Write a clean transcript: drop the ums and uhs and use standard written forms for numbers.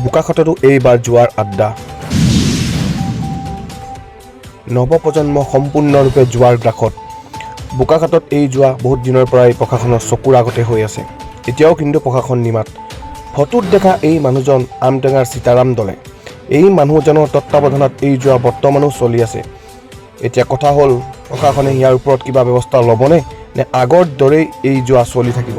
বোকাখাততো এইবাৰ জুৱাৰ আড্ডা। নৱপ্ৰজন্ম সম্পূৰ্ণৰূপে জুৱাৰ গ্ৰাসত। বোকাখাতত এই জুৱা বহুত দিনৰ পৰাই প্ৰশাসনৰ চকুৰ আগতে হৈ আছে। এতিয়াও কিন্তু প্ৰশাসন নিমাত। ফটোত দেখা এই মানুহজন আমটেঙাৰ সীতাৰাম দলে। এই মানুহজনৰ তত্বাৱধানত এই জুৱা বৰ্তমানো চলি আছে। এতিয়া কথা হ'ল, প্ৰশাসনে ইয়াৰ ওপৰত কিবা ব্যৱস্থা ল'বনে নে আগৰ দৰেই এই জুৱা চলি থাকিব?